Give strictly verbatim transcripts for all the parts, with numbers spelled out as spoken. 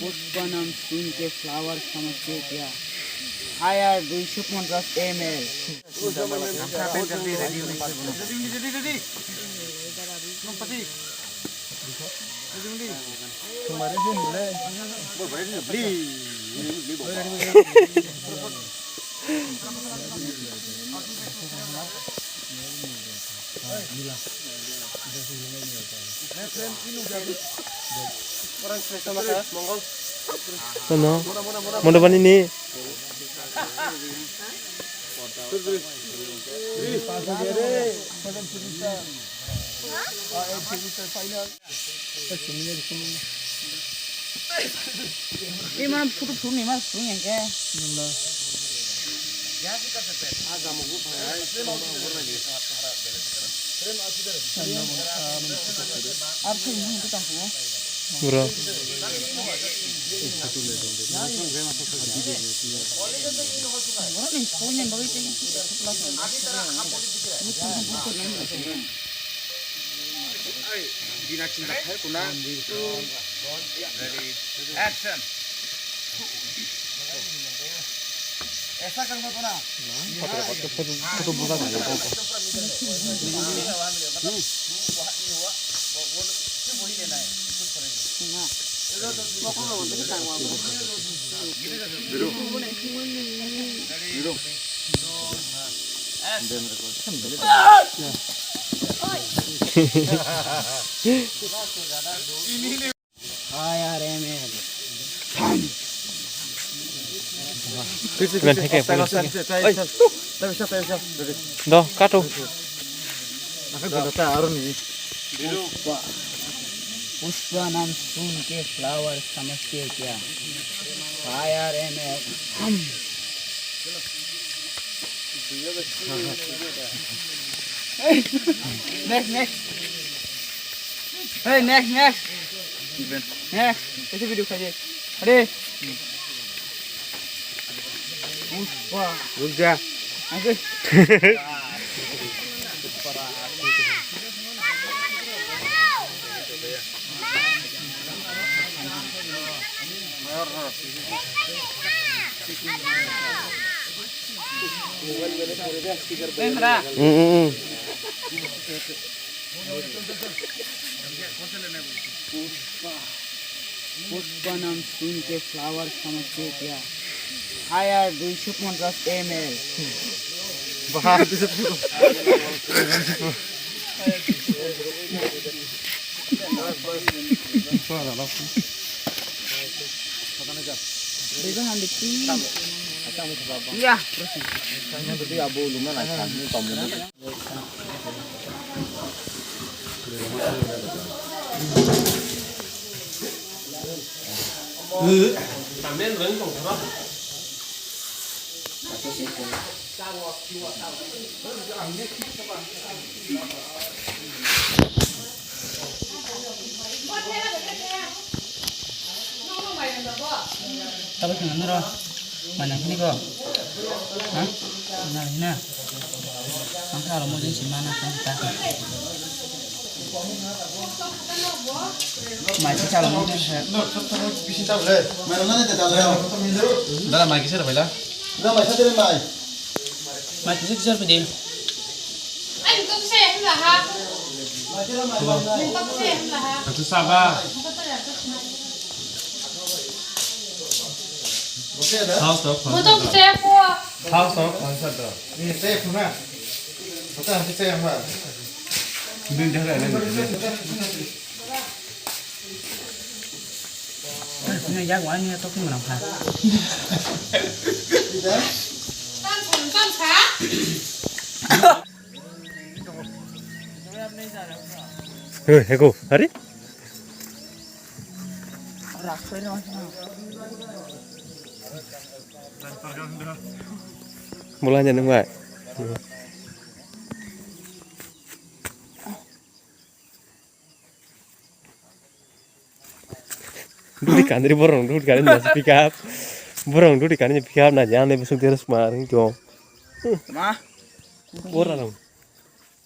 पुष्पा नाम सुन के फ्लावर समझते क्या? आया दुई सौ पचास M L. Ano? Mondo bani ni? Ini mana photo photo ni mas punya ke? Bro. Bro ni punya bagi. Bina chinta khai kuna. Ready. Action. Aisa kang ba kuna. Photo, photo, photo buka na. Ready. Action. Fire M L. Kwen theke, kwen theke. Do, kato. Pushpa, Pushpa नाम सुन के फ्लावर समझते क्या? Fire M L. Next, next. Hey, next, next. Next. Ese video khai de. Ready? Pushpa. Ruk ja. Angke. Bengra. Mm, mm, mm. Pushpa, Pushpa नाम सुन के फ्लावर समझते क्या? आया दुई सौ पचास एम एल। बाहर दुई सौ पचास। Dua hundred. Ya. Tabuk nang nuro. Mana kini ko? Ha? Na, na. Ang kha ro mo jin si mana kan ta. Mai si chalo mo jin sa. Dara mai kisa bai la. Mai kisa kisa bai de. Atu saba. House of Motom sepo. House of Concert. Ini saya pernah. Kita nanti saya yang mana? Ini dia ada. Ini yang mana tu pun orang. Tam sam tam sa. Hei, heko, hari? Bola hanya nung bai. Duty kanri borong, duty kanri na pick up. Borong duty kanri pick up na jang ne busuk terus mar jong. Ma. Borong.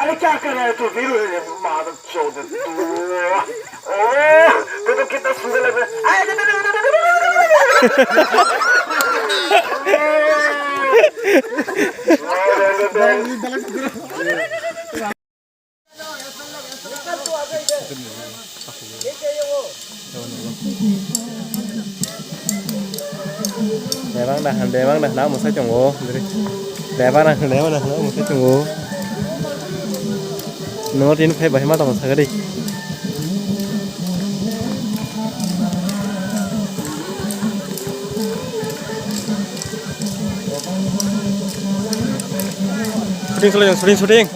अरे क्या कर रहा है तू वीरू? मादर चोद तू। ओह, तू तो कितना सुंदर लग रहा है। Bebak na, bebak na, na mwsai tongo. Bebak na, bebak na, na mwsai tongo. Nogo tini phai bahai ma tongma sakha di. Shooting, shooting, shooting, shooting.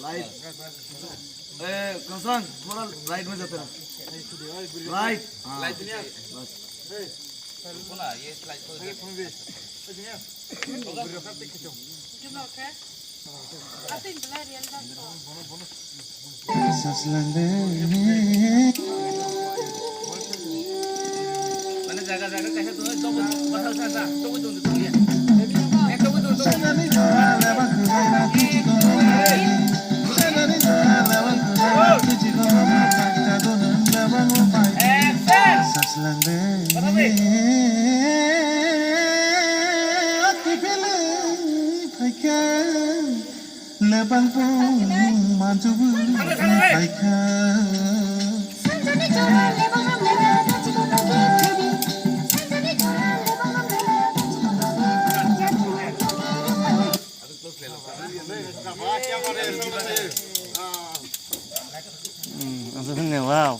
Light. ए, कंसन, थोड़ा राइट में जाते रहो। राइट। हाँ। बस। Lebang pung manjubui phaikha. Wow.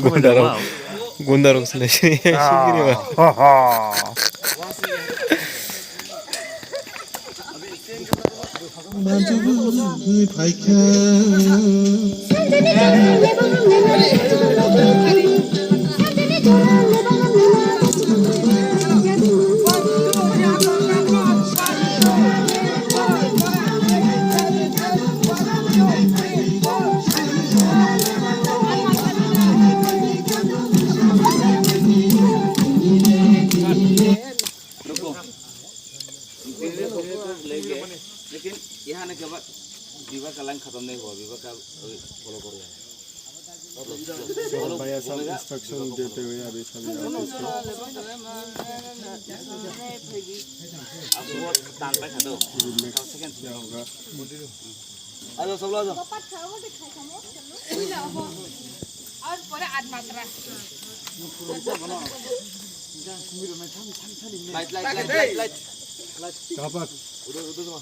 Gunda rok, gunda rok sinai sinai singiri ba. रुको। लेकिन यहाँ ने के बाद विवाह का लाइन खत्म। सर, भैया सब इंस्ट्रक्शन देते हुए अभी सभी ऑफिस को। अब वो तान पे खा दो। क्या होगा? हेलो, सब लोग आ जाओ। और पूरा आठ मात्रा। Light, light, light, light, light. कहाँ पर? उधर, उधर जाओ।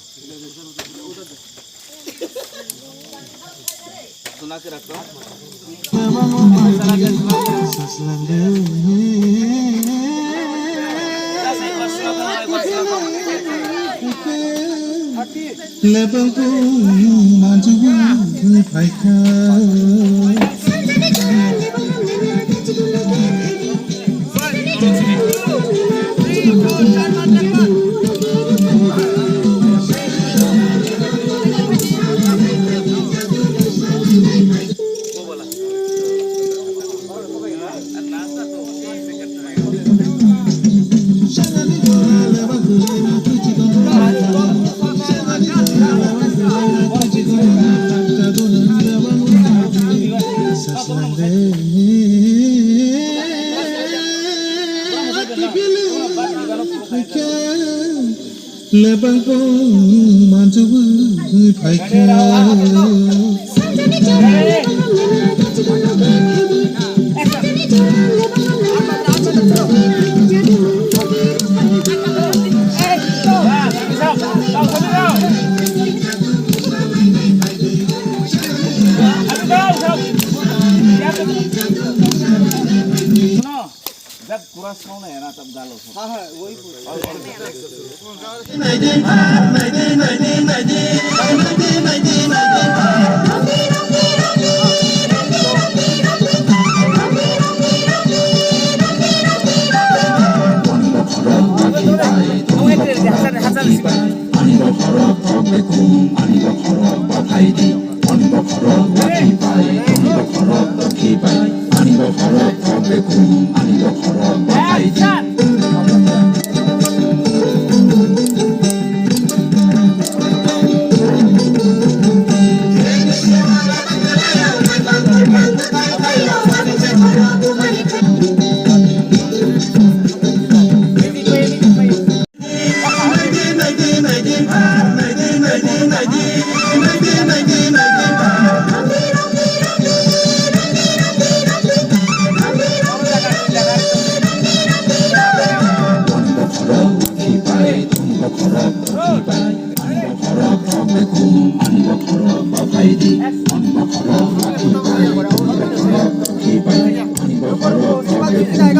सुना के रखो। Lebang pung manjui phaikha. Lebang pung manjui phaikha. Jab pura sound hai na, tab galo. हाँ, हाँ, वही पूछ। Ani bokhorok thok bekhung, ani bokhorok bathai di. Ani bokhorok bathai bai, ani bokhorok bathai bai, ani bokhorok thok bekhung, ani bokhorok bathai di.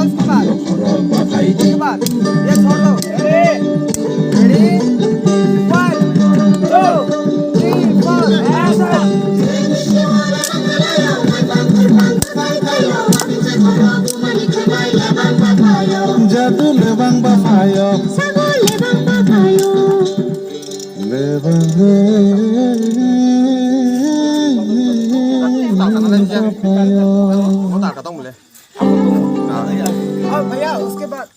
उसके बाद, उसके बाद ये छोड़ दो। Ready? One, two, three, four, action! Jadu lebang ba phayo. Sago lebang ba phayo. Lebang ba phayo. और भैया, उसके बाद